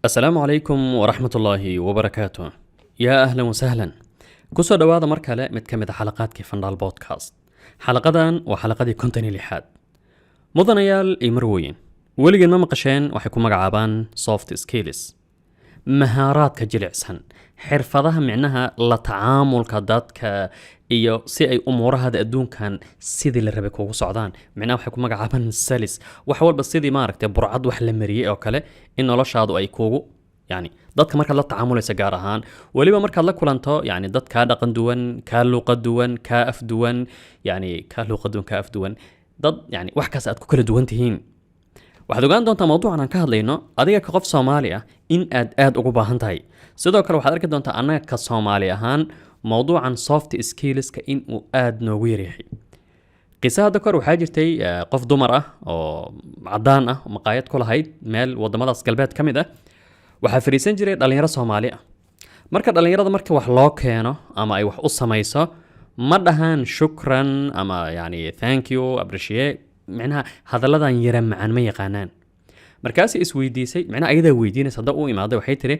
Asalaamu calaykum waraxmatullaahi wabarakaatu. Yaa ahlan wasahlan, kusoo dhowaada mar kale mid ka mid a xalaqaadkii Fandhaal Podcast. Xalaqadan waa xalaqadii 56aad. Mudanayaal iyo marwooyin, weligeen ma maqasheen waxay ku magacaabaan soft skills, mahaaraadka jilicsan, xirfadaha micnaha la tacaamulka dadka iyo si ay umuurahada adduunkan sidii la rabay kugu socdaan? Micnaha waxay ku magacaabaan salis, wax walba sidii maaragtay burcad wax la mariyey oo kale in noloshaadu ay kugu, yani dadka markaad la tacaamulaysa, gaar ahaan weliba markaad la kulanto yani dad kaa dhaqan duwan, kaa luuqa duwan, kaa af duwan, yani kaa luuqa duwan, kaa af duwan, dad yani wax kaas aad ku kala duwan tihiin. Waxaad ogaan doontaa mawduucan aan ka hadlayno adiga ka qof Soomaali ah in aad aad ugu baahan tahay. Sidoo kale waxaad arki doontaa annaga ka Soomaali ahaan mawduucan soft skillska in uu aad noogu yaryahay. Qisa hadda kahor waxaa jirtay qof dumar ah oo cadaan ah oo maqaayad ku lahayd meel wadamadaas galbeed ka mid ah. Waxaa fadhiisan jiray dhalinyaro Soomaali ah. Marka dhalinyarada marka wax loo keeno ama ay wax u samayso, ma dhahaan shukran ama yani thank you, appreciate. Micnaha hadalladan yara macaan ma yaqaanaan. Markaasay isweydiisay, micnaha ayadaa weydiinaysa hadda u imaaday, waxay tiri: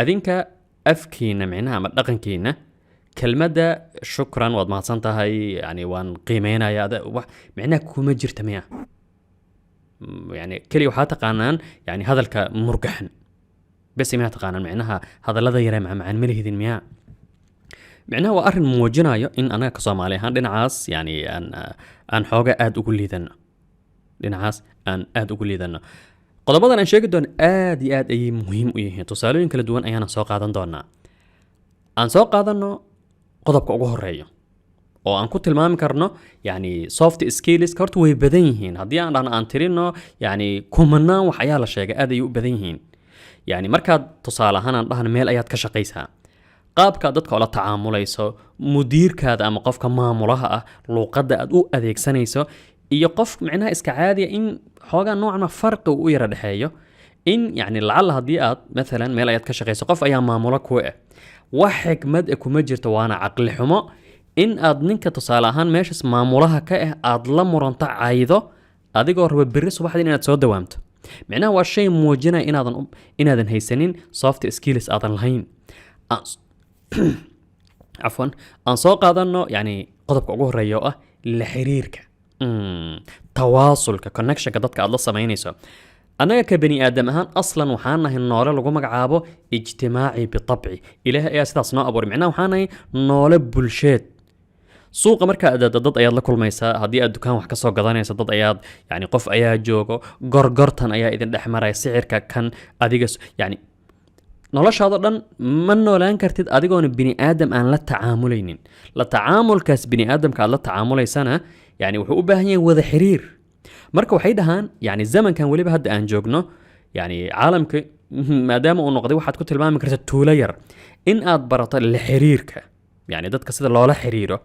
"Adinka afkiina micnaha ama dhaqankiina kelmadda shukran, waad mahadsan tahay, yani waan qiimeynaya, wax micnaha kuma jirta miya? Yani keliya waxaa taqaanaan yani hadalka murgaxan bes miyaa taqaanaan? Micnaha hadallada yara macmacaan ma lihidin miyaa?" Micnaha waa arrin muujinayo in anaga ka Soomaali ahaan dhinacaas yani aan xooga aada ugu liidano, dhinacaas aan aada ugu liidano. Qodobadan aan sheegi doono aad iyo aad ayay muhiim u yihiin. Tusaalooyin kala duwan ayaana soo qaadan doonaa. Aan soo qaadano qodobka ugu horeeyo oo aan ku tilmaami karno yani soft skills. Horta way badan yihiin. Haddii aan dhahno aan tirino, yani kumanaan wax ayaa la sheegay, aad ayay u badan yihiin. Yani markaad tusaale ahaan aan dhahno meel ayaad ka shaqaysaa, qaabkaad dadka ula tacaamulayso, mudiirkaada ama qofka maamulaha ah, luuqadda aad u adeegsanayso iyo qof micnaha iska caadiya in xoogaa noocan ma farqi uu u yara dhexeeyo. In yani lacalla haddii aad maalan meel ayaad ka shaqayso, qof ayaa maamulo ku ah, wax xikmad e kuma jirto, waana caqli xumo in aad ninka tusaale ahaan meeshaas maamulaha ka ah aad la muranto, caydo, adigoo raba berri subaxdii inaad soo dawaamto. Micnaha waa shay muujinaya inaadan haysanin soft skills aadan lahayn. Cafwan, aan soo qaadano yani qodobka ugu horeeya oo ah la xiriirka, tawaasulka, connectionka dadka aad la samaynayso. Annaga ka bani aadam ahaan aslan waxaan nahay noole lagu magacaabo ijtimaaci bitabci. Ilaahay ayaa sidaas noo abuuray. Micnaha waxaan nahay noole bulsheed. Suuqa markaa aad dad ayaad la kulmaysaa. Haddii aad dukaan wax ka soo gadanaysa, dad ayaad yani qof ayaa joogo, gorgortan ayaa idin dhex maraya, sicirka kan adiga yani noloshaado dhan ma noolaan kartid adigoona bini aadam aan la tacaamulaynin. La tacaamulkaas bini aadamka aad la tacaamulaysana yani wuxuu u baahan yahay wada xiriir. Marka waxay dhahaan yani zamankan weliba hadda aan joogno, yani caalamka maadaama uu noqday waxaad ku tilmaami karta tuulo yar, in aad barato la xiriirka, yani dadka sida loola xiriiro,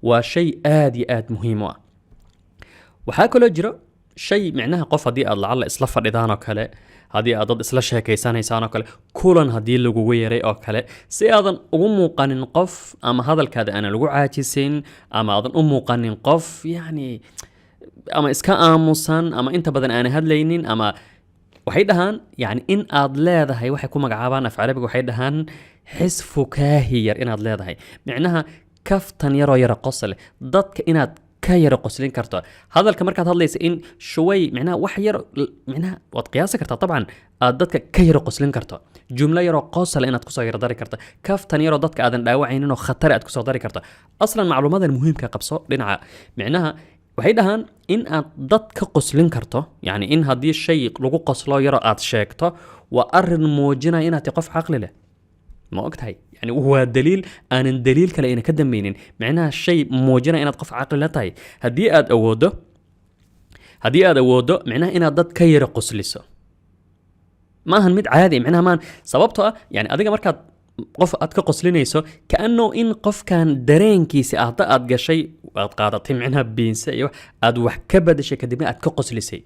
waa shay aad iyo aad muhiim u ah. Waxaa kaloo jiro shay micnaha qof haddii aad lacalla isla fadhidaan oo kale, haddii aad dad isla sheekaysanaysaan oo kale, kulan haddii lagugu yaray oo kale, si aadan ugu muuqanin qof ama hadalkaada aanan lagu caajisin ama aadan u muuqanin qof yani ama iska aamusan ama inta badan aanan hadlaynin, ama waxay dhahaan yani in aad leedahay waxay ku magacaabaan af Carabiga, waxay dhahaan xis fukaahi yar inaad leedahay, micnaha kaftan yaroo yara qosle, dadka inaad ka yara qoslin karto. Hadalka markaad hadlaysa in shuway micnaha wax yar, micnaha waad qiyaasi kartaa dabcan, aad dadka ka yara qoslin karto, jumlo yaroo qosle inaad kusoo yara dari karto, kaftan yaroo dadka aadan dhaawacaynin oo khatar aad kusoo dari karto. Aslan macluumadan muhiimka qabso. Dhinaca micnaha waxay dhahaan in aad dad ka qoslin karto, yani in haddii shay lagu qoslo yaro aad sheegto, waa arin muujinaya inaad tahay qof caqli leh. Ma og tahay? Yani waa daliil aanan daliil kale ayna ka dambeynin. Micnaha shay muujinaya inaad qof caqli la tahay haddii aad awooddo micnaha inaad dad ka yara qosliso, ma ahan mid caadi. Micnaha maan sababtoo ah yani adiga markaad qof aad ka qoslinayso, kaano in qofkan dareenkiisi hadda aad gashay, aad qaadatay micnaha biinse iyo aad wax ka badashay, kadibna aad ka qoslisay.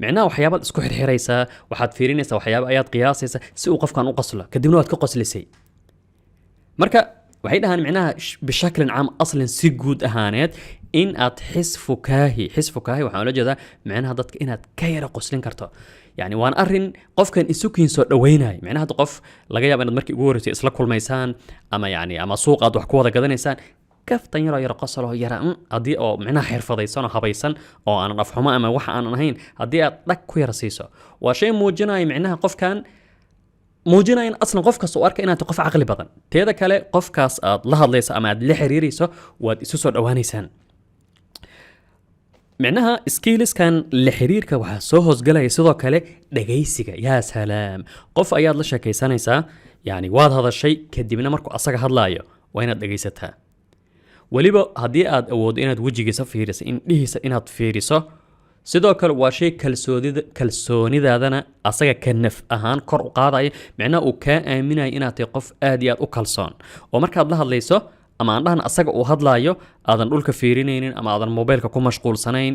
Micnaha waxyaabaad isku xirxiraysaa, waxaad fiirinaysaa, waxyaaba ayaad qiyaasaysaa si uu qofkan u qoslo, kadibna waad ka qoslisay. Marka waxay dhahaan micnaha bishaklin caam, aslan si guud ahaaneed, In aad xis fukaahi, xis fukaahi waxaan ula jeedaa micnaha dadka inaad ka yara qoslin karto. Yani waan arrin qofkan isu kiin soo dhaweynaya. Micnaha hadda qof laga yaaba inaad markii ugu horreysay isla kulmaysaan ama yani ama suuq aad wax ku wada gadanaysaan, kaftan yaroo yara qosol oo yara haddii oo micnaha xirfadaysan oo habaysan oo aanan afxumo ama wax aanan ahayn, haddii aad dhag ku yara siiso, waa shay muujinaya micnaha qofkan muujinaya in aslan qof kasta u arka inaad tahay qof caqli badan. Teeda kale, qofkaas aad la hadlayso ama aad la xiriirayso waad isu soo dhowaanaysaan. Micnaha skillskan la xiriirka waxaa soo hoosgalaya sidoo kale dhegaysiga. Yaa salaam, qof ayaad la sheekaysanaysaa, yani waad hadashay, kadibna markuu asaga hadlaayo waa inaad dhegaysataa. Weliba haddii aad awooddo inaad wejigiisa fiiriso, indhihiisa inaad fiiriso, sidoo kale waa shay kalsoonidaadana asaga ka naf ahaan kor u qaadaya. Micnaha uu kaa aaminayo inaad tahay qof aad iyo aad u kalsoon, oo markaad la hadlayso ama aan dhahan asaga uu hadlaayo aadan dhulka fiirinaynin ama aadan mobilka ku mashquulsanayn,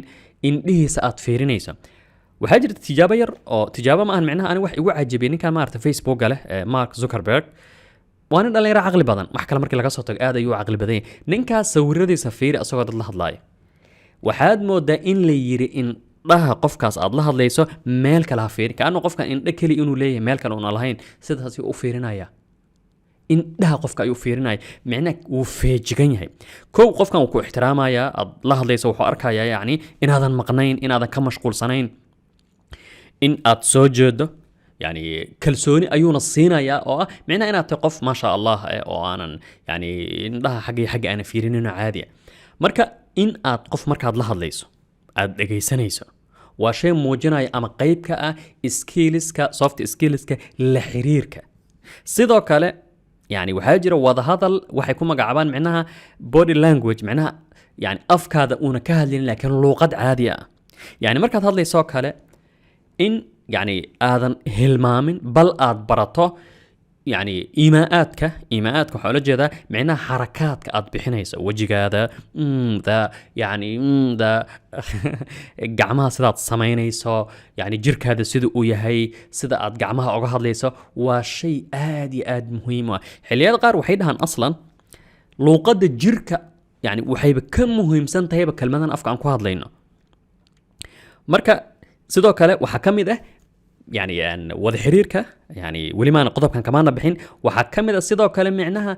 indhihiisa aad fiirinayso. Waxaa jirta tijaabo yar oo tijaabo ma ahan, micnaha ani wax igu cajibiyay ninkan maarata Facebooka leh ee Mark Zuckerberg. Waa nin dhalinyaro caqli badan. Wax kale markii laga soo tago, aad ayuu u caqli badan yahay ninkaas. Sawiradiisa fiiri asagoo dad la hadlaayo. Waxaad moodaa in la yiri indhaha qofkaas aad la hadlayso meel kale ha fiirin, kaanu qofkan indho keli inuu leeyahay, meel kale una lahayn. Sidaas u fiirinaya, indhaha qofka ayuu fiirinaya. Micnaha wuu feejigan yahay. Kow, qofkan wuu ku ixtiraamayaa aad la hadlayso. Wuxuu arkayaa yacni inaadan maqnayn, inaadan ka mashquulsanayn, in aad soo jeedo. Yani kalsooni ayuuna siinayaa oo ah micnaha inaad tahay qof maasha Allah oo aanan yani indhaha xagga iyo xagga aanan fiirinin oo caadi ah. Marka in aad qof markaad la hadlayso aad dhegaysanayso waa shay muujinaya ama qayb ka ah skillska, soft skillska la xiriirka. Sidoo kale yani waxaa jira wadahadal waxay ku magacaabaan micnaha body language, micnaha yani afkaada uuna ka hadlin laakiin luuqad caadi ah. Yani markaad hadlaysoo kale in yani aadan hilmaamin, bal aad barato yani iimaa'aadka. Iimaa'aadka waxaa ula jeedaa micnaha xarakaadka aad bixinayso wejigaada, da yani da gacmaha sidaad samaynayso, yani jirkaada sida uu yahay, sida aad gacmaha oga hadlayso, waa shay aad iyo aad muhiim u ah. Xilliyada qaar waxay dhahaan aslan luuqadda jirka yani waxayba ka muhiimsan tahayba kelmadan afka aan ku hadlayno. Marka sidoo kale waxaa ka mid ah yani wada xiriirka, yani weli maana qodobkan kamaana bixin. Waxaa ka mid ah sidoo kale micnaha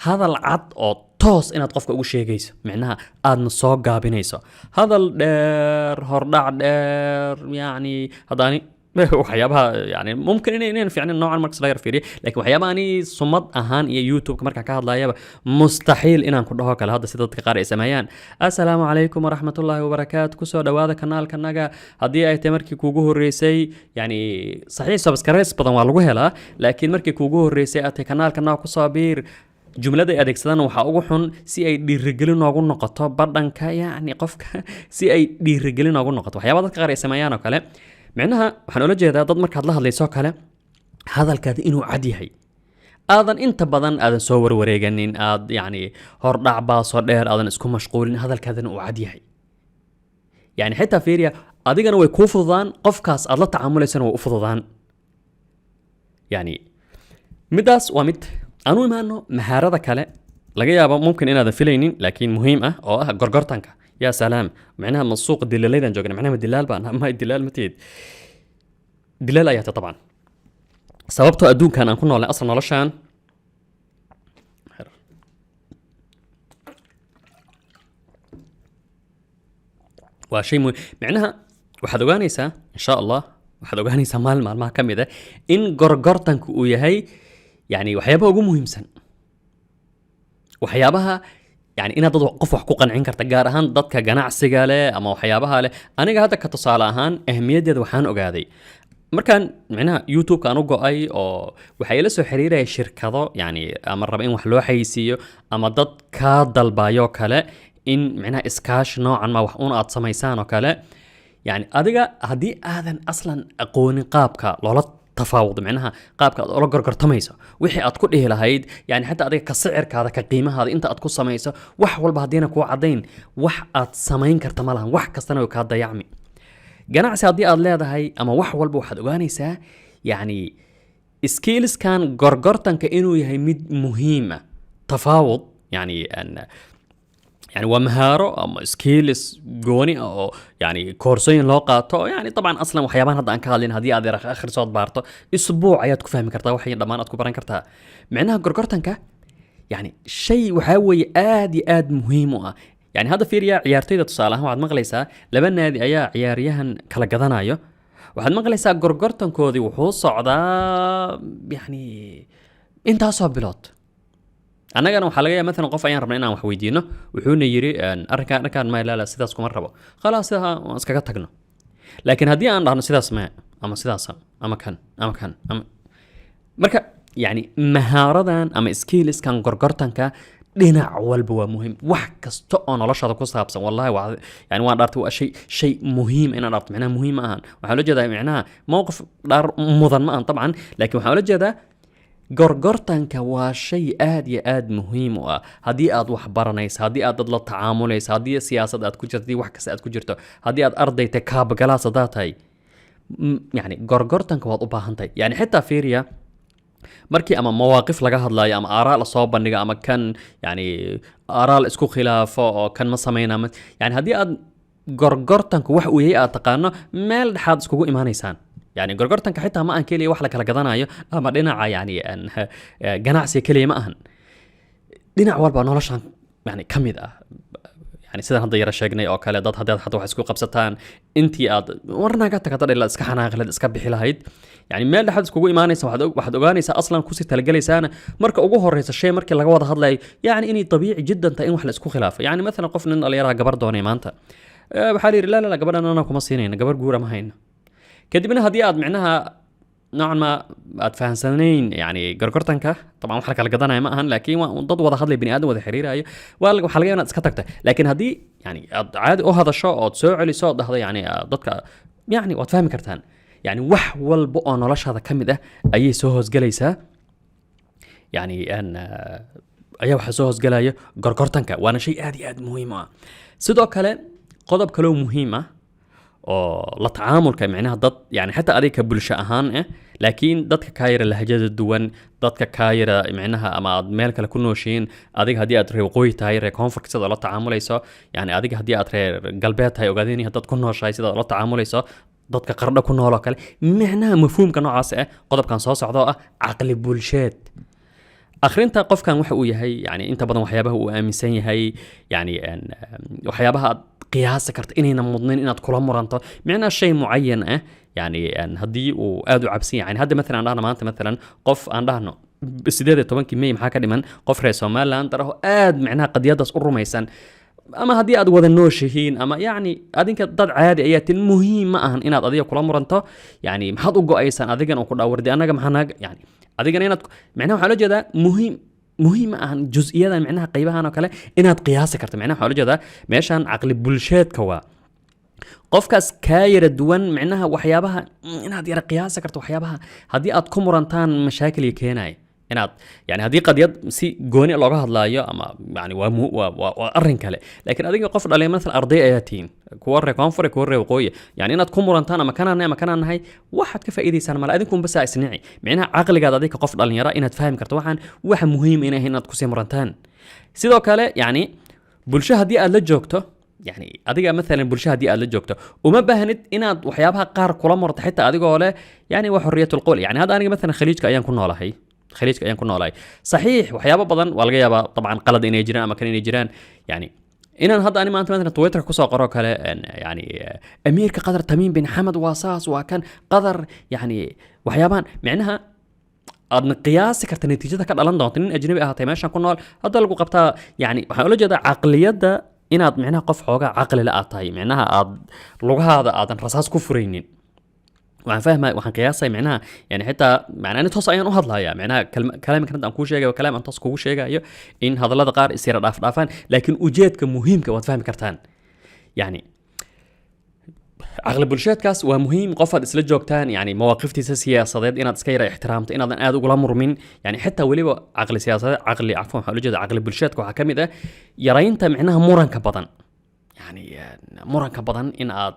hadal cad oo toos inaad qofka ugu sheegayso, micnaha aadna soo gaabinayso. Hadal dheer, hordhac dheer, yani haddaani waxyaabaha yani mumkin inayn fiicnin noocan markas laga yar fiiriyo, laakiin waxyaabaha ani sumad ahaan iyo YouTube-ka markaan ka hadlayaba mustaxiil inaan ku dhaho kale hadda sida dadka qaar ay sameeyaan: "Assalaamu calaykum waraxmatullaahi wabarakaatu, kusoo dhawaada kanaalkanaga haddii ay tahay markii kuugu horreysay." Yani saxiix, subscribes badan waa lagu helaa, laakiin markii kuugu horreysay aad tahay kanaalkanaga kusoo biir. Jumlada ay adeegsadaan waxaa ugu xun "si ay dhiirigelin noogu noqoto" badhanka, yacni qofka si ay dhiirigelin noogu noqoto. Waxyaabaha dadka qaar ay sameeyaan oo kale, micnaha waxaan ula jeedaa dad markaad la hadlayso kale hadalkaada inuu cad yahay, aadan inta badan aadan soo warwareeganin, aad yacni hordhac baasoo dheer aadan isku mashquulin, hadalkaadana uu cad yahay. Yani xitaa fiiriya, adigana way kuu fududaan, qofkaas aad la tacaamulaysana way u fududaan. Yani middaas waa mid aan u imaano. Mahaarada kale laga yaabo mumkin inaadan filaynin laakiin muhiim ah oo ah gorgortanka. Yaa salaam, micnaha ma suuqa dilaalaydan joogna? Micnaha ma dilaal baan? Ma dilaal ma tihid, dilaal ayaa tahay dabcan. Sababtoo adduunkan aan ku noolnay asal noloshaan waa shay muhiim. Micnaha waxaad ogaanaysaa, insha Allah, waxaad ogaanaysaa maalin maalmaha ka mid ah in gorgortanku uu yahay yani waxyaabaha ugu muhiimsan, waxyaabaha yani inaad dad qof wax ku qancin karta, gaar ahaan dadka ganacsiga leh ama waxyaabaha leh. Aniga hadda ka tusaale ahaan ahmiyaddeeda waxaan ogaaday markaan micnaha YouTube-ka aan u go'ay oo waxay ila soo xiriiraya shirkado, yani ama raba in wax loo xayeysiiyo ama dad kaa dalbayo kale in micnaha iskaashi noocan ma wax un aad samaysaan oo kale. Yani adiga haddii aadan aslan aqoonin qaabka loola tafaawudo, micnaha qaabka aad ula gorgortamayso, wixii aad ku dhihi lahayd, yani xataa adiga ka sicirkaada, ka qiimahaada, inta aad ku samayso, wax walba haddiina kuu caddayn, wax aad samayn karta ma lahan, wax kastana way kaa dayacmi. Ganacsi haddii aad leedahay ama wax walba, waxaad ogaanaysaa yacni skillskan gorgortanka inuu yahay mid muhiim ah. Tafaawud yani Yani waa mahaaro ama skills gooni ah oo yani koorsooyin loo qaato. Yani طبعا aslan waxyaabahan hadda aan ka hadlin, haddii aad akhrisood baarto, isbuuc ayaad ku fahmi kartaa, waxay dhammaan aad ku baran kartaa. Micnaha gorgortanka yani shay waxaa weeye aad iyo aad muhiim u ah. Yani hadda fiiriya ciyaartoyda, tusaale ahaan, waxaad maqlaysaa laba naadi ayaa ciyaaryahan kala gadanayo. Waxaad maqlaysaa gorgortankoodii wuxuu socdaa yani intaasoo bilood. Annagana waxaa laga yaaba, maalan, qof ayaan rabnay inaan wax weydiino, wuxuuna yidhi arrinkaan arrinkaan ma laala, sidaas kuma rabo, khalaas, sidaa waan iskaga tagno. Laakiin haddii aan dhahno sidaas maya, ama sidaas, ama kan, ama kan, ama marka yani mahaaradan ama skillskan gorgortanka dhinac walba waa muhiim, wax kasta oo noloshaada ku saabsan. Wallahi waa yani waan dhaartay, waa shay muhiim inaan dhaarto. Micnaha muhiim ma ahan, waxaan ula jeedaa micnaha mowqif dhaar mudan ma ahan dabcan, laakiin waxaan ula jeedaa gorgortanka waa shay aad iyo aad muhiim u ah. Haddii aad wax baranayso, haddii aad dad la tacaamulayso, haddii siyaasad aad ku jirto, haddii wax kasta aad ku jirto, haddii aad arday tahay, kaabagalaas haddaad tahay, yani gorgortanka waad u baahan tahay. Yani xitaa fiiriya markii ama mawaaqif laga hadlayo ama aaraa lasoo bandhigo ama kan yani aaraa la isku khilaafo oo kan ma samayna yani haddii aad gorgortanku wax uu yahay aad taqaano, meel dhexaad iskugu imaanaysaan. Yani gorgortanka xitaa ma ahan keliya wax la kala gadanayo ama dhinaca yani ganacsiga keliya ma ahan, dhinac walba noloshan yani ka mid ah. Yani sidaan hadda yara sheegnay oo kale, dad haddaad hadda wax isku qabsataan, intii aad warnaga tagta dhila iska xanaaqi lahayd, iska bixi lahayd, yani meel dhexaad iskugu imaanaysa. Waxaad ogaanaysaa, aslan kusii talagelaysaana marka ugu horeysa shay markii laga wada hadlayo, yani inay dabiici jiddan tahay in wax la isku khilaafo. Yani maalan qof nin dhalinyaraha gabar doonay maanta. Waxaa la yidhi: "La la la, gabadhan anaa kuma siinayna, gabar guura ma hayno." Kadibna haddii aad micnaha noocan ma aad fahansanayn yani gorgortanka, طبعا wax la kala gadanaya ma ahan, laakiin waa un dad wada hadlay, bini aadam wada xiriirayo, waxaa laga yaabaa inaad iska tagta. Laakiin haddii yani aad caadi u hadasho ood soo celiso ood dhahdo yani dadka yani waad fahmi kartaan, yani wax walba oo noloshaada ka mid ah ayay soo hoosgelaysaa. Yani ayaa waxaa soo hoosgelaya gorgortanka, waana shay aad iyo aad muhiim u ah. Sidoo kale qodob kaloo muhiim ah oo la tacaamulka micnaha dad, yani xataa adiga bulsho ahaan eh, laakiin dadka kaa yara lahjada duwan, dadka kaa yara micnaha ama aad meel kale ku nooshiin, adiga haddii aad reer waqooyi tahay, reer koonfurka sidaad ula tacaamulayso, yani adiga haddii aad reer galbeed tahay, ogaadeen haddaad ku nooshahay, sidaad ula tacaamulayso dadka Qardho ku nool oo kale, micnaha mafhuumka noocaas ah, qodobkan soo socda oo ah caqli bulsheed, akhrinta qofkan waxa uu yahay, yani inta badan waxyaabaha uu aaminsan yahay, yani waxyaabaha aad qiyaasi karto inayna mudnayn inaad kula muranto, micnaha shay mucayan ah, yani haddii uu aad u cabsan yahay. Yani hadda maalan aan dhahno maanta, maalan qof aan dhahno 18-kii May maxaa ka dhiman, qof reer Somaliland daraho aad micnaha qadiyadaas u rumaysan, ama haddii aad wada nooshihiin ama yacni adinka dad caadi ayaa tin, muhiim ma ahan inaad adiga kula muranto. Yani maxaad u go-aysaan adigan oo ku dhaawardi annaga maxaa naga, yani adigana inaad micnaha waxaa loo jeedaa muhiim ma ahan jus-iyadan, micnaha qaybahan oo kale inaad qiyaasi karto. Micnaha waxaa loo jeedaa meeshan caqli bulsheedka waa qofkaas kaa yara duwan, micnaha waxyaabaha inaad yara qiyaasi karto, waxyaabaha haddii aad ku murantaan mashaakil iyo keenaya inaad yani haddii qadiyad si gooni looga hadlaayo ama yani waa mu- waa waa waa arrin kale. Laakiin adiga qof dhalay, maalan arday ayaa tihiin, kuwa reer koonfur iyo kuwa reer waqooyi, yani inaad ku murantaan ama kanaan nahay ama kanaan nahay, waxaad ka faa'iidaysaan male, adinkuun basaa isnici. Micnaha caqligaad adiga qof dhalinyara inaad fahmi karto waxaan waxa muhiim inay ahayn inaad kusii murantaan. Sidoo kale yani bulsho haddii aad la joogto, yani adiga maalan bulsho haddii aad la joogto, uma baahnid inaad waxyaabaha qaar kula murto, xitaa adigoo leh yani waa xorriyat lqowl. Yani hadda aniga maalan Khaliijka ayaan ku noolahay, Khaliijka ayaan ku noolahay. Saxiix, waxyaabo badan waa laga yaabaa dabcan qalad inay jiraan ama kan inay jiraan. Yani inaan hadda ani maanta maalan Twitter kusoo qoro kale yani amiirka Qatar Tamiim bin Xamed waa saas, waa kan Qatar, yani waxyaabahan micnaha aadna qiyaasi karta natiijada ka dhalan doonta, nin ajnabi ahaatay meeshan ku nool hadda lagu qabtaa. Yani waxaan ula jeedaa caqliyadda inaad micnaha qof xoogaa caqli la aad tahay, micnaha aad lugahaada aadan rasaas ku furaynin. Waxaan fahmay, waxaan qiyaasay micnaha yani xitaa macnaa ani toos ayaan u hadlayaa, micnaha kalaamkan hadda aan kuu sheegayo, kalaam aan toos kugu sheegayo in hadallada qaar is yara dhaaf dhaafaan, laakiin ujeedka muhiimka waad fahmi kartaan. Yani caqli bulsheedkaas waa muhiim. Qofaad isla joogtaan, yani mawaaqiftiisa siyaasadeed inaad iska yara ixtiraamto, inaadan aad ugula murmin. Yani xitaa weliba caqli siyaasadeed, caqli, cafwan, waxaa ula jeeda caqli bulsheedka waxaa ka mid ah yaraynta micnaha muranka badan, yani muranka badan in aad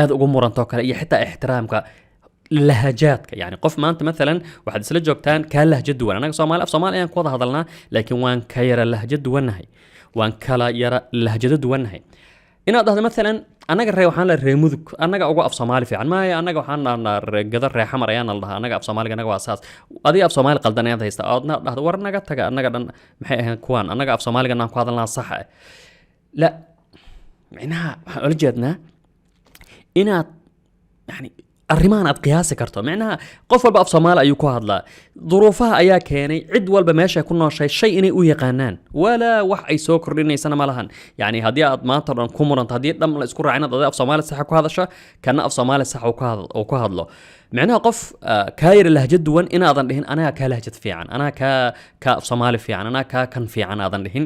aad ugu muranto kale, iyo xitaa ixtiraamka lahajaadka. Yani qof maanta maalan waxaad isla joogtaan kaa lahjo duwan. Anaga Soomaali, af Soomaali ayaan ku wada hadalnaa, laakiin waan ka yara lahjo duwannahay. Waan kala yara lahjado duwannahay. Inaad dhahdo maalan, annaga ree waxaan la ree Mudug, annaga uga af Soomaali fiican maaya, annaga waxaan dhahnaa ree Gada, ree Xamar ayaana la dhahaa, annaga af Soomaaliga annaga waa saas. Adiga af Soomaali qaldan ayaad haysta, oodna dhahdo, "War naga taga, annaga dhan maxay ahayn kuwaan, annaga af Soomaaliga naan ku hadalnaa sax ah." La micnaha waxaan ula jeednaa inaad yani arrimahan aad qiyaasi karto. Micnaha qof walba af Soomaali ayuu ku hadlaa. Duruufaha ayaa keenay cid walba meesha ku nooshay shay inay u yaqaanaan, walaa wax ay soo kordhinaysana ma lahan. Yani haddii aad maanta o dhan ku muranto, haddii dham la isku raaca inaad adiga af Soomaali saxa ku hadasho, kana af Soomaali sax uu ku hadlo, micnaha qof kaa yara lahjad duwan inaadan dhihin, "Anaga kaa lahjad fiican, anaa kaa af Soomaali fiican, anaa kaa kan fiican," aadan dhihin,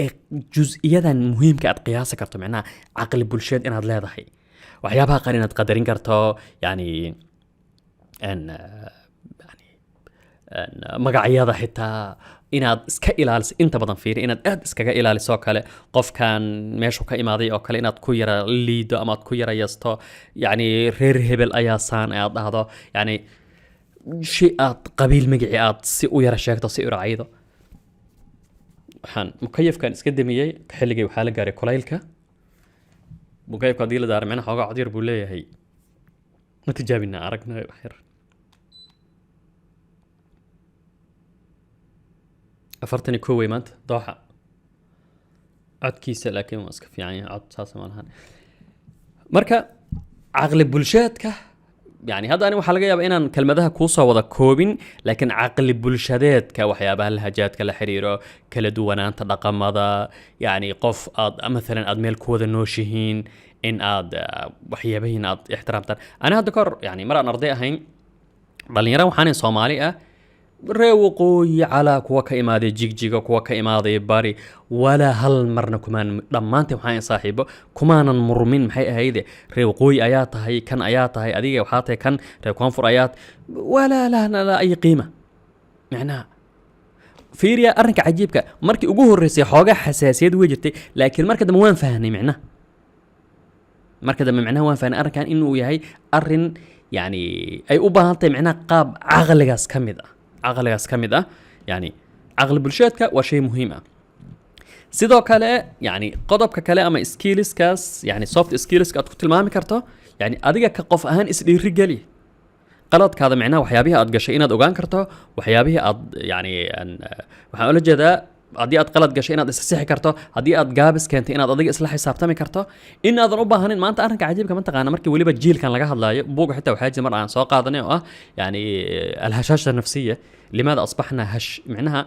ee jus-iyadan muhiimka aad qiyaasi karto. Micnaha caqli bulsheed inaad leedahay, waxyaabaha qaar inaad qadarin karto, yani yani magacyada xitaa inaad iska ilaaliso. Inta badan fiiri, inaad aad iskaga ilaaliso oo kale qofkan meeshu ka imaaday oo kale inaad ku yara liido ama aad ku yara yasto, yani reer hebel ayaa saan aad dhahdo, yani shay aad qabiil magicii aad si u yara sheegto, si u racaydo. Waxaan mukayafkan iska damiyey xilligay waxaa la gaaray kulaylka. Mukayafka haddii la daaro, micnaha xoogaa cod yar buu leeyahay. Ma tijaabina, aragna wax yar. 41 wey maanta Dooxa. Codkiisa laakiin waa iska fiican yahay, cod saasa ma lahan. Marka caqli bulsheedka, yani hadda ani waxaa laga yaabaa inaan kelmadaha kuusoo wada koobin, laakiin caqli bulshadeedka, waxyaabaha lahajaadka la xiriiro, kala duwanaanta dhaqamada, yani qof aad maalan aad meel ku wada nooshihiin, in aad waxyaabahiin aad ixtiraamtaan. Ani hadda kahor, yani mar aan arday ahayn, dhalinyaro waxaan Soomaali ah, ree waqooyi calaa kuwa ka imaaday Jigjiga, kuwa ka imaaday bari, walaa hal marna kumaan, dhammaanteen waxaan saaxiibo, kumaanan murmin. Maxay ahayde, ree waqooyi ayaa tahay, kan ayaa tahay, adiga waxaa tahay kan ree koonfur ayaa, walaa laa laa ay qiima. Macnaha fiiriya arrinka cajiibka, markii ugu horreysay xoogaa xasaasiyad wey jirtay, laakiin marka dambe waan fahnay. Micnaha marka dambe micnaha waan fahnay arrinkan inuu yahay arrin yani ay u baahan tahay micnaha qaab caqligaas ka mid ah, caqligaas ka mid ah. Yani caqli bulsheedka waa shay muhiim ah. Sidoo kale, yani qodobka kale ama skillskaas, yani soft skillska aad ku tilmaami karto, yani adiga ka qof ahaan isdhiiri geli. Qaladkaada, micnaha waxyaabihii aad gashay inaad ogaan karto, waxyaabihii aad yani waxaan ula jeedaa haddii aad qalad gashay inaad isasixi karto, haddii aad gaabis keentay inaad adiga isla xisaabtami karto, inaadan u baahanin. Maanta arrinka cajiibka mataqaana, markii weliba jiilkan laga hadlaayo, buuga xitaa waxaa jira mar aan soo qaadanay oo ah yani الهشاشة النفسية، لماذا أصبحنا هش، micnaha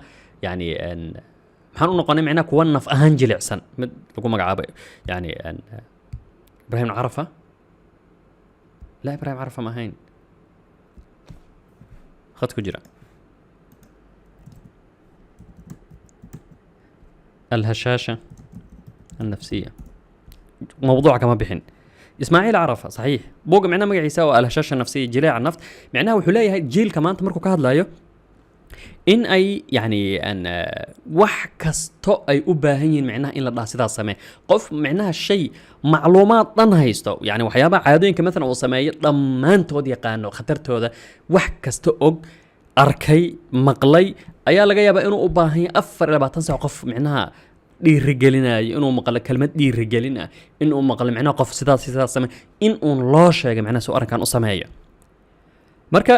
yani maxaan u noqonay micnaha kuwa naf ahaan jilicsan, mid lagu magacaabo yani Ibrahim Carafa. La, Ibrahim Carafa ma ahayn, khad ku jira. الهشاشة النفسية، موضوع kama bixin. Ismaaciil Carafa, saxiix. Buugga micnaha magaciisa waa الهشاشة النفسية, jileeca naft. Micnaha wuxuu leeyahay jiilka maanta markuu ka hadlayo in ay yani an wax kasto ay u baahan yihiin micnaha in la dhaha sidaas samee. Qof micnaha shay macluumaad dhan haysto, yani waxyaabaha caadooyinka maalan uu sameeyo dhammaantood yaqaano, khatartooda wax kasta og, arkay, maqlay, ayaa laga yaabaa inuu u baahan yahay 24 saac qof micnaha dhiirigelinayo, inuu maqlo kelmad dhiirigelin ah, inuu maqlo micnaha qof sidaas sidaas samee, in uun loo sheegay micnaha si uu arrinkan u sameeyo. Marka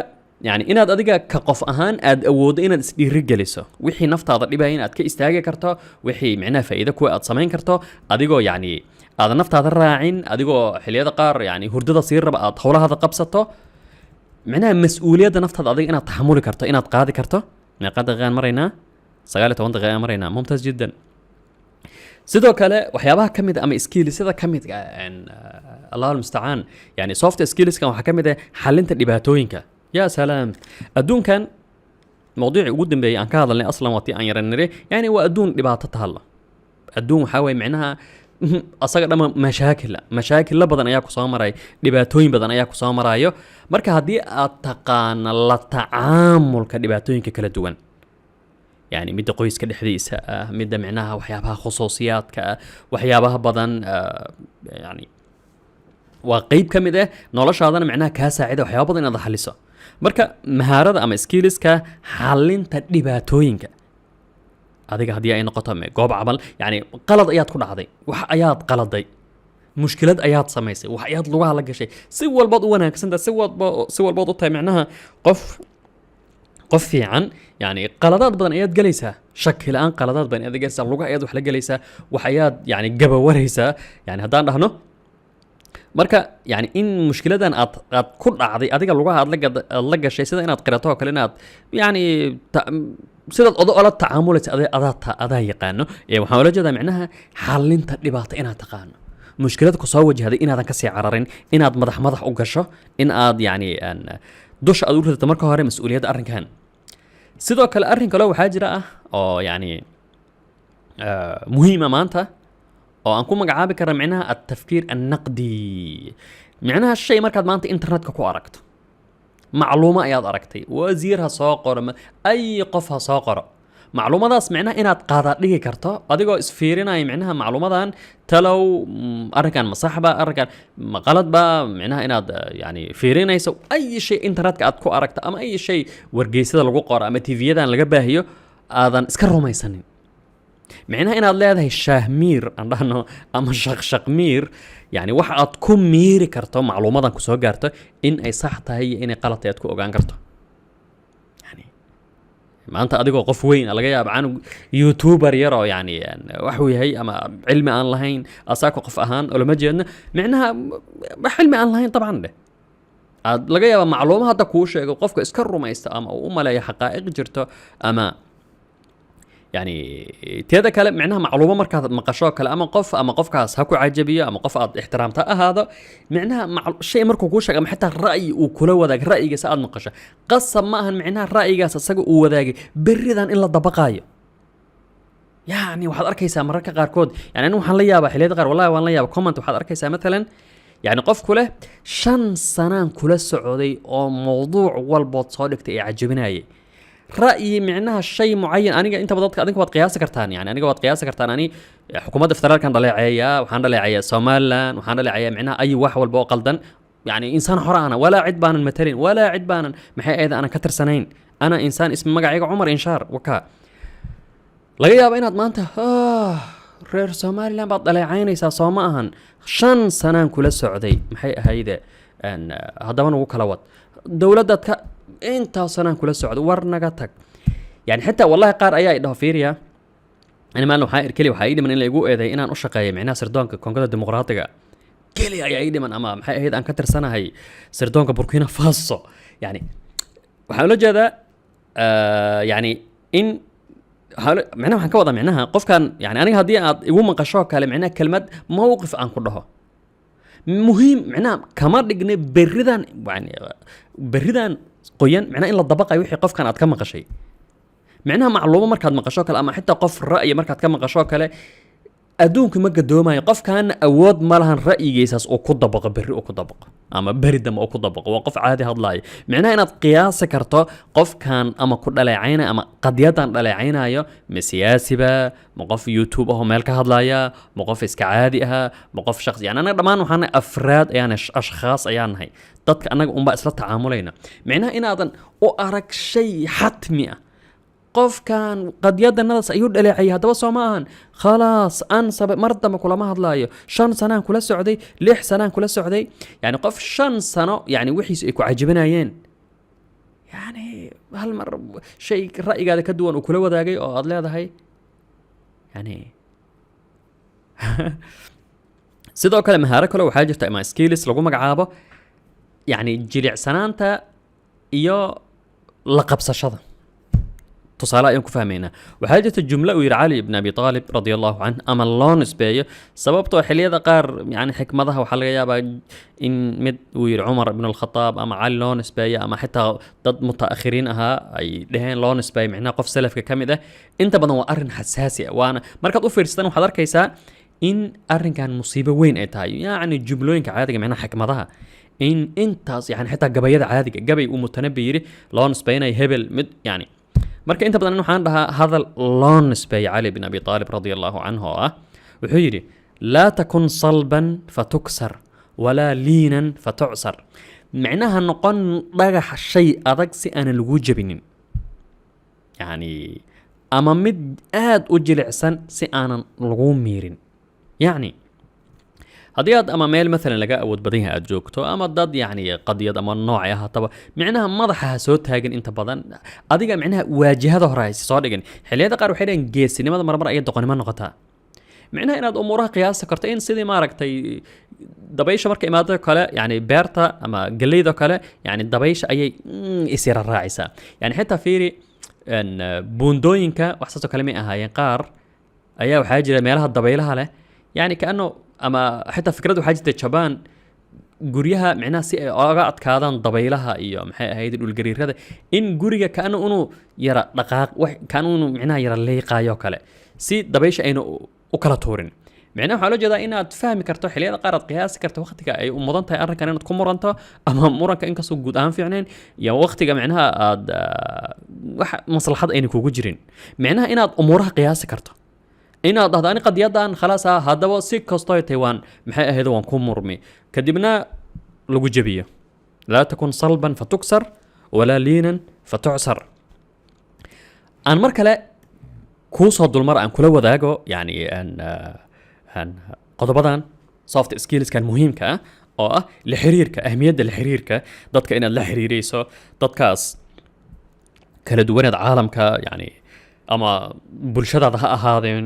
yani inaad adiga ka qof ahaan aad awooddo inaad isdhiiri geliso, wixii naftaada dhibaya inaad ka istaagi karto, wixii micnaha faa'iido kuwa aad samayn karto, adigoo yani aadan naftaada raacin, adigoo xilliyada qaar yani hurdada sii raba aad howlahaada qabsato, micnaha mas-uuliyadda naftaada adiga inaad taxamuli karto, inaad qaadi karto. Meeqa daqiiqaan maraynaa? 19 daqiiqaan maraynaa. ممتاز جدا. Sidoo kale waxyaabaha ka mid ah ama skillsyada ka mid ah الله المستعان, yani soft skillskan waxaa ka mid ah xalinta dhibaatooyinka. Ya salaam, adduunkan mawduucii ugu dambeeyay aan ka hadalnay aslan waa tii aan yaran niri, yani waa adduun dhibaato taalla. Adduun waxaa waye micnaha asaga dhama mashaakila, mashaakilla badan ayaa kusoo maray, dhibaatooyin badan ayaa kusoo marayo. Marka haddii aad taqaana la tacaamulka dhibaatooyinka kala duwan, yani midda qoyska dhexdiisa ah, midda micnaha waxyaabaha khusuusiyaadka ah, waxyaabaha badan, yani waa qeyb ka mid ah noloshaadana, micnaha kaa saacida waxyaaba badan inaad xaliso. Marka mahaarada ama skillska xalinta dhibaatooyinka Adiga haddii ay noqoto goob camal, yani qalad ayaad ku dhacday, wax ayaad qaladay, mushkilad ayaad samaysay, wax ayaad lugaha la gashay. Si walbaad u wanaagsantahay, si walbood u tahay micnaha qof fiican, yani qaladaad badan ayaad gelaysaa, shaki la-aan qaladaad badan ayaad gelaysaa, lugaha ayaad wax la gelaysaa, wax ayaad yani gabawaraysaa. Yani haddaan dhahno marka, yani in mushkiladan aad ku dhacday adiga lugaha aad la gashay, sida inaad qirato oo kale, inaad yani sidaad ola tacaamulaysa adaa yaqaano. Waxaan ula jeedaa micnaha xalinta dhibaato inaad taqaano, mushkilad ku soo wajahday inaadan kasii cararin, inaad madax madax u gasho, in aad yani dusha aad u ridato marka hore mas-uuliyadda arrinkan. Sidoo kale arrin kale waxaa jira ah oo yani muhiima maanta oo aan ku magacaabi karna micnaha التفكير النقدي. Micnaha shay markaad maanta internetka ku aragto, macluumo ayaad aragtay, wasiir ha soo qoro, ay qof ha soo qoro, macluumadaas micnaha inaad qaadaa dhigi karto adigoo isfiirinaya, micnaha macluumadan talow arrinkan ma saxba, arrinkan ma qaladba, micnaha inaad yani fiirinayso ay shay internetka aad ku aragto ama ay shay wargeysada lagu qoro ama TV-yadan laga baahiyo aadan iska rumaysanin. Micnaha inaad leedahay shaahmiir aan dhahno ama shaqshaqmiir, yani waxa aad ku miiri karto macluumadan kusoo gaarto in ay sax tahay iyo inay qalad tahay aad ku ogaan karto. Yani maanta adigoo qof weyn laga yaaba canug youtuber yar oo yani waxuu yahay ama cilmi aan lahayn, asaako qof ahaan olama jeedno, micnaha wax cilmi aan lahayn dabcan dheh, aad laga yaaba macluuma hadda kuu sheego qofka iska rumaysta ama uu u maleeyo xaqaa'iq jirto. Ama yani teeda kale, micnaha macluumo markaad maqasho kale ama qof ama qofkaas ha ku cajabiyo ama qof aad ixtiraamta ha ahaado, micnaha shay markuu kuu sheego ama xitaa ra'yi uu kula wadaag, ra'yigiisa aad maqasho, qasab ma ahan micnaha ra'yigaas isaga uu wadaagay berridan in la dabaqaayo. Yani waxaad arkaysaa mararka qaarkood, yani anigu waxaan la yaabaa xilliyada qaar, wallahi waan la yaaba, comment waxaad arkaysaa matalan yani qof ku leh 5 sanaan kula socday oo mowduuc walbood soo dhigtay ee cajabinayay, ra'yi micnaha shay mucayan. Aniga intaba dadka adinka waad qiyaasi kartaan, yani aniga waad qiyaasi kartaan. Ani xukuumadda federaalkan dhaleeceeyaa, waxaan dhaleeceeyaa Somaliland, waxaan dhaleeceeyaa micnaha ay wax walba oo qaldan. Yani insaan xor ana, walaa cid baanan matalin, walaa cid baanan maxay ahayd aanan ka tirsanayn. Ana insaan ismi magacayga Cumar Inshaar waka. Laga yaabo inaad maanta reer Somaliland baad dhaleecaynaysaa, soo ma ahan? 5 sanaan kula socday, maxay ahayde haddaba nagu kala wad dowladdaad ka intaas sanaan kula socday, war naga tag. Yani xitaa wallahi qaar ayaa idhaho, fiiriya, ani maalin waxaa ir keli waxaa ii dhiman in la igu eeday inaan u shaqeeyo micnaha sirdoonka Koongada Dimuqraatiga keli ayaa ii dhiman, ama maxay ahayd aan ka tirsanahay sirdoonka Burkina Faso. Yani waxaan ula jeedaa yani in micnaha waxaan ka wadaa micnaha qofkan, yani aniga haddii aad igu maqasho kale micnaha kelmad mowqif aan ku dhaho muhiim, micnaha kama dhigne berridan, yani berridan qoyan micnaha in la dabaqayo wixii qofkan aad ka maqashay. Micnaha macluumo markaad maqasho kale ama xitaa qof ra'yi markaad ka maqasho kale, adduunku ma gadoomayo, qofkaana awood ma lahan ra'yigiisaas uu ku dabaqo berri, uu ku dabaqo ama beri dambe uu ku dabaqo. Waa qof caadi hadlaayo. Micnaha inaad qiyaasi karto qofkan ama ku dhaleecaynayo ama qadyadan dhaleecaynayo, ma siyaasiba, ma qof YouTube ahoo meel ka hadlaya, ma qof iska caadi aha, ma qof shaqsi. Yani annaga dhammaan waxaan nahay afraad ayaan, ashkhaas ayaan nahay, dadka annaga unbaa isla tacaamulayna. Micnaha inaadan u arag shay xatmi ah, qofkan qadyadanadaas ayuu dhaleecayay haddaba soo ma ahan, khalaas ansabe mar dambe kulama hadlaayo, 5 sanaan kula socday, 6 sanaan kula socday. Yani qof 5 sano yani wixiisu ay ku cajabinayeen, yani hal mar shay ra'yigaada ka duwan uu kula wadaagay oo aad leedahay yani. Sidoo kale mahaaro kale waxaa jirta ama skills lagu magacaabo yani jilicsanaanta iyo la qabsashada. Tusaale ayaan ku fahmaynaa, waxaa jirta jumlo uu yidhi Cali ibn Abi Aalib رضي الله عنه ama loo nisbeeyo, sababtoo xilliyada qaar yani xikmadaha waxaa laga yaabaa in mid uu yidhi Cumar ibn Alkhataab ama Cali loo nisbeeyo ama xitaa dad mutaakhiriin ahaa ay dheheen loo nisbeeyo micnaha qof salafka ka mid ah. Inta badan waa arrin xasaasi ah, waana markaad u fiirsatan waxaad arkaysaa in arrinkan musiibo weyn ay tahay. Yacni jumlooyinka caadiga, micnaha xikmadaha in intaas, yani xitaa gabayada caadiga, gabay uu Mutanabi yidhi loo nisbeynayo hebel mid. Yani marka inta badan waxaan dhahaa hadal loo nisbeeyo Cali bin Abi Aalib رضي الله عنه oo ah wuxuu yidhi: "لا تكن صلبا فتكسر ولا لينا فتعصر." Micnaha noqon dhagax, shay adag si aanan lagu jebinin. Yani Ama mid aad u jilicsan si aanan lagu miirin. Yacni haddii aad ama meel maalan laga awood badan yahay aad joogto, ama dad yacni qadiyad ama noocay ahaataba, micnaha madaxa ha soo taagin inta badan. Adiga micnaha waajahada hore ha soo dhigin. Xilliyada qaar waxay dhaheen geesinimada marmar ayay doqonnimo noqotaa. Micnaha inaad umuuraha qiyaasi karto, in sidii maaragtay dabaysha marka imaado kale, yani beerta ama galleyda kale, yani dabaysha ayay isyara raacaysaa. Yani xitaa fiiri buundooyinka wax saasoo kale may ahaayeen. Qaar ayaa waxaa jira meelaha dabaylaha leh, yani kaano ama xitaa fikrad waxaa jirta Jabaan guryaha micnaha si ay oga adkaadaan dabaylaha iyo maxay ahayd dhulgariirada, in guriga kaano inuu yara dhaqaaq wax, kaano inuu micnaha yara liiqaayo kale, si dabaysha ayna u kala tuurin. Micnaha waxaa loo jeedaa inaad fahmi karto xilliyada qaar, aad qiyaasi karto waqtiga ay u mudan tahay arrinkan inaad ku muranto, ama muranka inkastoo guud ahaan fiicnayn, iyo waqtiga micnaha aad wax maslaxad ayna kugu jirin. Micnaha inaad umuuraha qiyaasi karto, inaad dhahdo ani qadiyadan khalaas ah, haddaba si kastoo ay tahay waan maxay ahayd waan ku murmi, kadibna lagu jebiyo. Laa takun salban fatuksar walaa liinan fatucsar. Aan mar kale kuu soo dulmar, aan kula wadaago yani aan qodobadan soft skillskan muhiimka ah oo ah la xiriirka, ahmiyadda la xiriirka dadka, inaad la xiriireyso dadkaas kala duwaneed caalamka, yani ama bulshadaada ha ahaadeen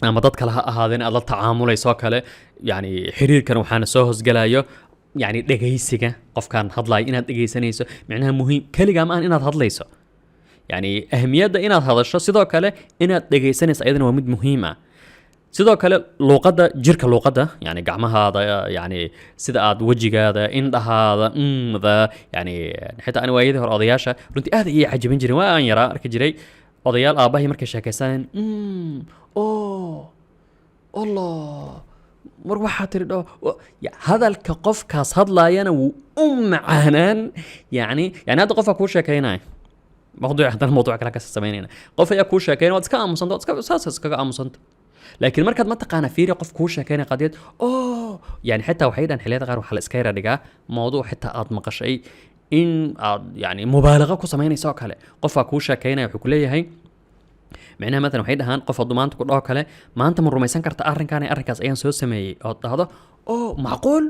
ama dad kale ha ahaadeen aad la tacaamulayso kale. Yani xiriirkan waxaana soo hosgalayo yani dhegaysiga qofkaan hadlayo, inaad dhegaysanayso. Micnaha muhiim keligaa ma ahan inaad hadlayso, yani ahmiyadda inaad hadasho, sidoo kale inaad dhegaysanayso ayadana waa mid muhiim ah. Sidoo kale luuqadda jirka, luuqadda yani gacmahaada, yani sida aad wejigaada, indhahaada, mda yani xitaa ani waayadii hore odayaasha runtii aad ayay cajabin jireen. Waa aan yaraa arki jiray odayaal aabbahay markay sheekaysaneen, oh Allah, mar waxaa tiri dho hadalka qofkaas hadlaayana wuu u macaanaan. Yani hadda qofaa kuu sheekaynaya mawduuc, haddana mawduuc kale ka samaynayna, qof ayaa kuu sheekaynaya, waad iska aamusanta, waad iska saas iskaga aamusanta. Laakiin markaad mataqaana fiiri qof kuu sheekaynaya qadiyad oh, yani xitaa waxay dhahan xilliyada qaar waxaa la iska yara dhigaa mawduuc xitaa aad maqashay in aad yani mubaalaqa ku samaynayso oo kale. Qofaa kuu sheekaynaya, wuxuu ku leeyahay micnaha maalan waxay dhahaan qof hadduu maanta ku dhaho kale, "Maanta ma rumaysan karta arrinkan iyo arrinkaas ayaan soo sameeyey," ood dhahdo, "Oh, macquul,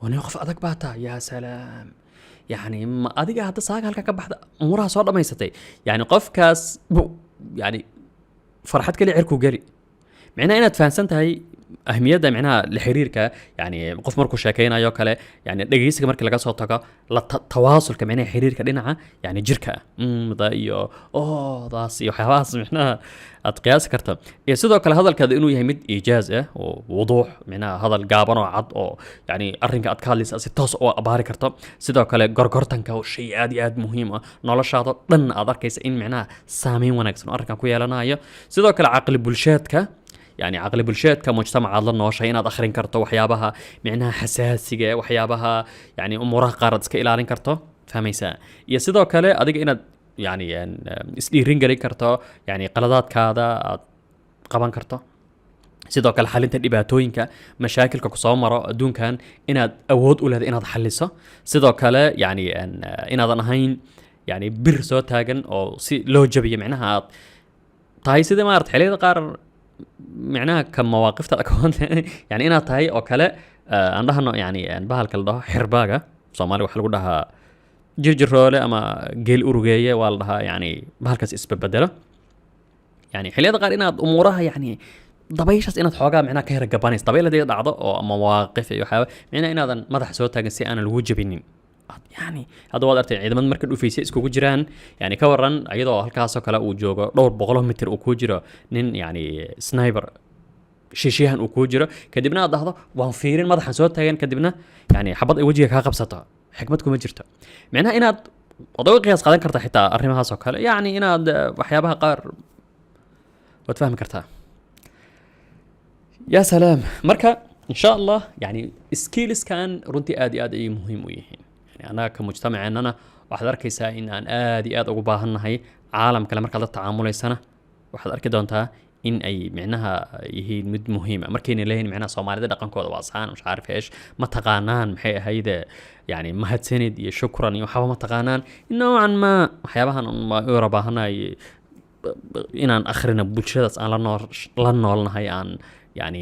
waa nin qof adag baa taa, yaa salaam, yani ma adiga hadda saaga halkan ka baxda umuuraha soo dhammaysatay." Yani qofkaas yani farxad kali cirkuu geli. Micnaha inaad fahamsan tahay ahmiyadda micnaha la xiriirka, yani qof markuu sheekaynayo kale, yani dhegeysiga markii laga soo tago, la tawaasulka, micnaha xiriirka dhinaca yani jirka ah, mda iyo oodaas iyo waxyaabahaas micnaha aad qiyaasi karto. Iyo sidoo kale hadalkaada inuu yahay mid iijaaz ah oo wuduux, micnaha hadal gaaban oo cad oo yani arrinka aad ka hadlaysa si toos u abaari karto. Sidoo kale gorgortanka oo shay aad iyo aad muhiim ah, noloshaada dhan aad arkaysa in micnaha saameyn wanaagsan oo arrinkan ku yeelanayo. Sidoo kale caqli bulsheedka, yani caqli bulsheedka mujtamacaad la nooshay inaad akhrin karto, waxyaabaha micnaha xasaasiga, waxyaabaha yani umuuraha qaar aad iska ilaalin karto, fahmaysaa? Iyo sidoo kale adiga inaad yani isdhiirin gelin karto, yani qaladaadkaada aad qaban karto. Sidoo kale xalinta dhibaatooyinka, mashaakilka kusoo maro adduunkan inaad awood u leedahay inaad xaliso. Sidoo kale yani inaadan ahayn yani bir soo taagan oo si loo jabiyo, micnaha aad tahay sidii maarata xilliyada qaar micnaha ka mawaaqifta yani inaad tahay oo kale, aan dhahno yani bahalka la dhaho xirbaaga, Soomaaliga waxaa lagu dhahaa jirjiroole ama geel urugeeye waa la dhahaa, yani bahalkaas isbebedelo. Yani xilliyada qaar inaad umuuraha yani dabayshaas inaad xoogaa micnaha ka yara gabanayso, dabayl haddii dhacdo oo mawaaqif iyo waxyaaba, micnaha inaadan madaxa soo taagan si aanan lagu jabinin. Yani hadda waad artay ciidamada marka dhufaysay iskugu jiraan, yani ka waran iyadoo halkaasoo kale uu joogo dhowr boqoloo mitir uu kuu jiro nin yani sniper shishiyahan uu kuu jiro, kadibna aad dhahdo waan fiirin, madaxan soo taagan, kadibna yani xabad ay wejiga kaa qabsato, xikmad kuma jirto. Micnaha inaad waad uga qiyaas qaadan kartaa xitaa arrimahaas oo kale, yacni inaad waxyaabaha qaar waad fahmi kartaa. Ya salaam. Marka insha Allah yani skillskan runtii aad iyo aad ayay muhiim u yihiin. Yani annaga ka mujtamaceennana waxaad arkaysaa in aan aad iyo aad ugu baahannahay. Caalam kale markaad la tacaamulaysana waxaad arki doontaa in ay micnaha yihiin mid muhiim ah. Markayna leeyihin micnaha Soomaalida dhaqankooda waa saan, مش عارف ايش, ma taqaanaan maxay ahayde yani mahadsanid iyo shukran iyo waxba ma taqaanaan. Noocan ma waxyaabahan un ma u yara baahanay. Inaan akhrino bulshadaas aan la noolnahay, aan yani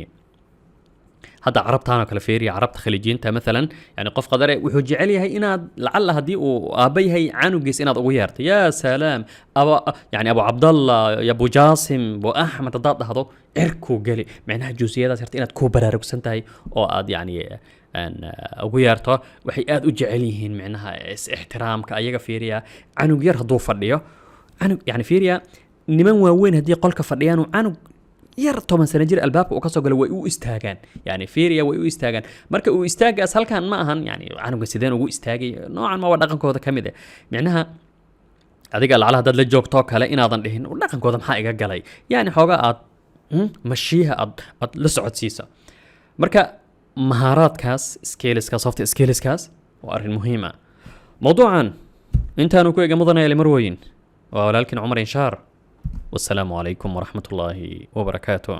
hadda Carabtaan oo kale fiiriya, Carabta Khaliijiyiinta maalan. Yani qof Qadare wuxuu jecel yahay inaad lacalla haddii uu aabba yahay canugiis inaad ugu yeerto, ya salaam, aba yani Abu Cabdallah, ya Abu Jaasim, Abu Axmed haddaad dhahdo, cirkuu geli. Micnaha juusiyadaas yarta inaad ku baraarugsan tahay oo aad yani ugu yeerto. Waxay aad u jecel yihiin micnaha is ixtiraamka ayaga. Fiiriya, canug yar hadduu fadhiyo, canug yani fiiriya, niman waaweyn haddii qolka fadhiyaan uu canug yar 10 sano jir albaabka uu kasoo galo, way u istaagaan. Yani fiiriya, way u istaagaan. Marka uu istaagaas halkan ma ahan yani canuga sideen ugu istaagay, noocan ma waa dhaqankooda ka mid ah. Micnaha adiga lacala haddaad la joogtoo kale inaadan dhihin "Dhaqankooda maxaa iga galay?" Yani xoogaa aad mashiiha aad la socodsiisa. Marka mahaaraadkaas, skillskaas, soft skillskaas waa arrin muhiim ah. Mawduucan intaanu ku ega, mudanaya marweyn, waa walaalkiin Cumar Inshaar. Wasalaamu calaykum waraxmat ullaahi wabarakaatu.